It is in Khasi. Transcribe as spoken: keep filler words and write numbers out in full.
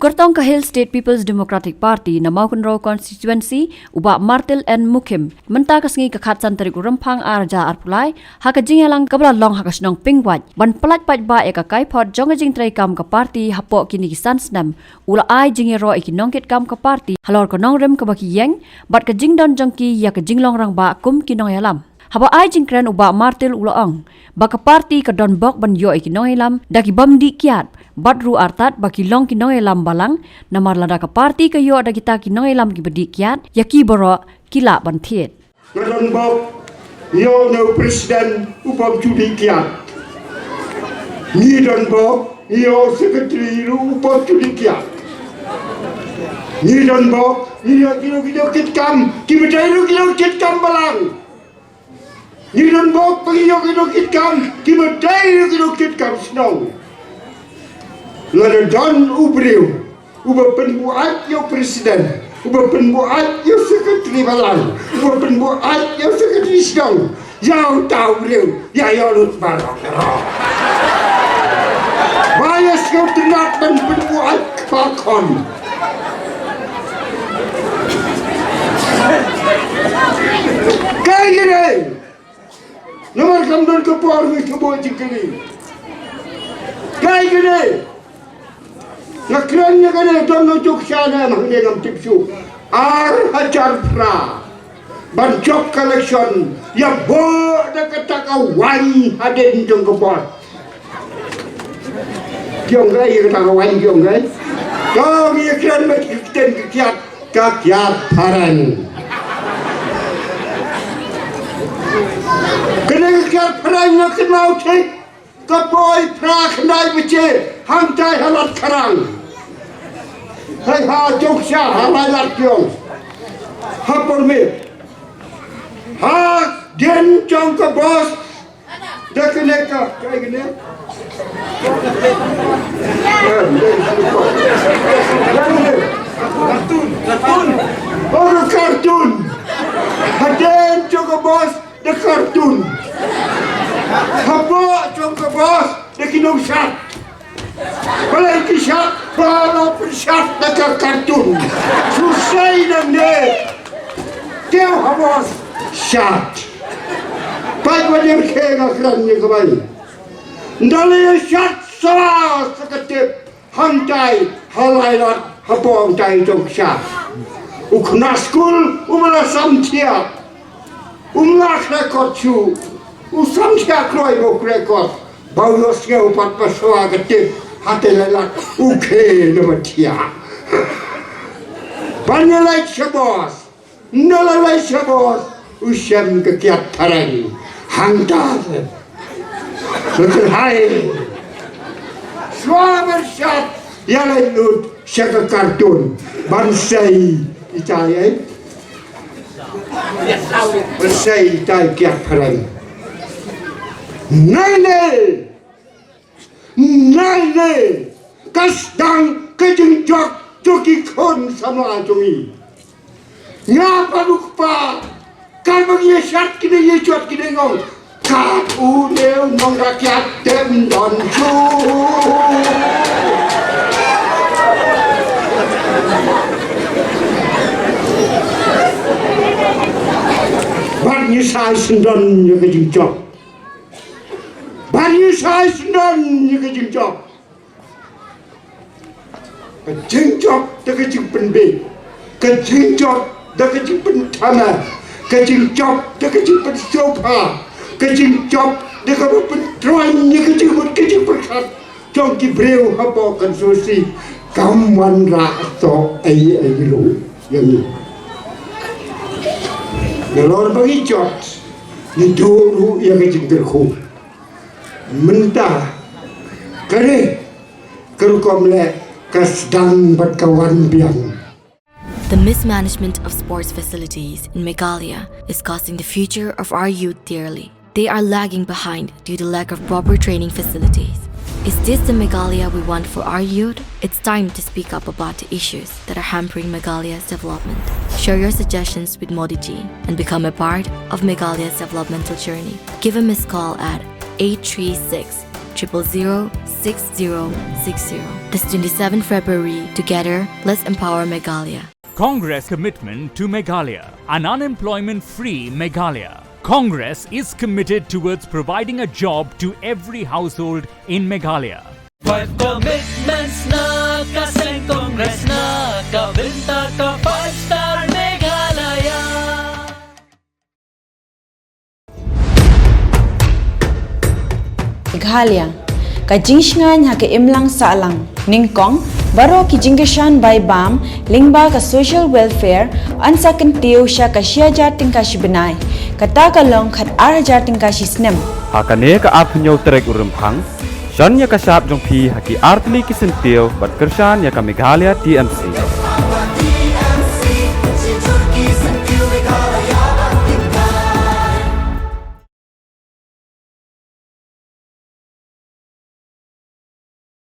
Kyrtong ka Hill State People's Democratic Party na Mawkynrew Constituency, u Bah Martil N Mukhim, mynta ka sngi ka khatsan tarik u Rymphang arhajar arphew lai, ha ka jingïalang kaba la long ha ka shnong Pingwait, ban pyllait paidbah ïa ka kaiphod jong ka jingtrei kam ka party hapoh kine ki san snem, u la ai jingïaroh ïa ki nongkitkam ka party halor ka nongrim kaba ki ïeng, bad ka jingdon jong ki ïa ka jinglong rangbah kum ki nongïalam. Haba ai jingkren, u Bah Martil u la ong ba ka party ka don bok ban ïoh ïa ki nongïalam da ki bym dih kiad, bad ruh artat ba ki long ki nongïalam balang, namar lada ka party ka ïoh da kita ki nongïalam kiba dih kiad, ïa ki baroh ki lah ban thied. Nga don bok ïoh na u president u bym shu dih kiad. Ngi don bok ïoh secretary ruh u bym shu dih kiad. Ngi don bok ïoh ki nongkitkam kiba dei ruh ki nongkitkam balang. Ngi don bok ba ngi ïoh ki nongkitkam kiba dei ruh ki nongkitkam shnong. Lada don u briew uba pynbuaid ïa u president, uba pynbuaid ïa u secretary balang, uba pynbuaid ïa u secretary shnong, ïa uta u briew ïa ïoh lut baroh baroh. Ba ïa sngewtynnat ban pynbuaid kpa khon. Kaei kane? Namar kam don ka por ngi kynmaw jingkylli. Kaei kane? Nga kren ïa kane don na juk sha ne ma hangne ngam tip shuh. Ar hajar phra ban jop ka election ïa bok da kata ka waiñ hadien jong ka bos. Ki ong kai ïa kata ka waiñ ki ong kai. Ka ong ïa kren bad ki ktien ki kiad, ka kiad phareng. Kane ka kiad phareng nga kynmaw thik. Ka poi phra khyndai baje hangtai ha Lad Kharang. Hai ha jong sha ha lai lad jong. Ha por me. Hadien jong ka bos. Da kane ka, ka kane. Kartun, kartun. Oh, ka kartun. Hadien jong ka bos da kartun. Hapoh jong ka bos da ki nongshad. Balei ki shad, ba la pynshad da ka kartun. Shu sei nangne. Kiew ha bos shad. Peit ba dei khie nga kren ïa ka bai. Nda lei shad sa sa ka tip. Hangtai ha lai lad hapoh hangtai jong ka shad. U khynnah skul u ba la samthiah. Um lah khleh kot shuh. U samthiah kloi ba u khleh kot. Ba u ïohsngew pat ba shuwa ka tip ha te lai lad u khie na ba thiah. Ban ïa leit sha bos. Nda la leit sha bos u shem ka kiad phareng. Hangta te. Betul hai. Shuwa ban shad ïa leit lut sha ka kartun. Ban sei itai ei. Ban sei itai kiad phareng. Nai ne. Nai ne ka sdang ka jingjop jong ki khun samla jong ngi. Nga pat u kpa, katba ngi ïa shad kine ïa jot kine ngong. Kat u ne u nongrakhiat dem don shuh. Bad ngi shai syndon ïa ka jingjop. Bad ngi shai syndon ïa ka jingjop. Ka jingjop da ka jingpynbeit. Ka jingjop da ka jingpynthame. Ka jingjop da ka jingpynsngewbha. Ka jingjop da kaba pyntroiñ ïa ka jingmut ka jingpyrkhat jong ki briew hapoh constituency. Kam wanrah to ei ei ruh ïa ngi. Nalor ba ngi jot ngi duh ruh ïa ka jingkyrkhu. Mynta kane ka rukom leh ka sdang bad ka wan biang. The mismanagement of sports facilities in Meghalaya is costing the future of our youth dearly. They are lagging behind due to lack of proper training facilities. Is this the Meghalaya we want for our youth? It's time to speak up about the issues that are hampering Meghalaya's development. Share your suggestions with Modi ji and become a part of Meghalaya's developmental journey. Give a missed call at eight three six triple zero six zero six zero. This twenty-seventh February, together, let's empower Meghalaya. Congress commitment to Meghalaya, an unemployment-free Meghalaya. Congress is committed towards providing a job to every household in Meghalaya. Five commitments na ka seng Congress na ka bynta ka five star Meghalaya. Meghalaya, ka jingshngaiñ ha ka imlang sahlang. Nyngkong, baroh ki jingkyrshan bai bam lyngba ka social welfare yn sa kyntiew sha ka shi hajar tyngka shi bnai, kata ka long khat ar hajar tyngka shi snem. Ha kane ka arphew tarik u Rymphang, shon ïa ka shap jong phi ha ki artylli ki syntiew ban kyrshan ïa ka Meghalaya T M C.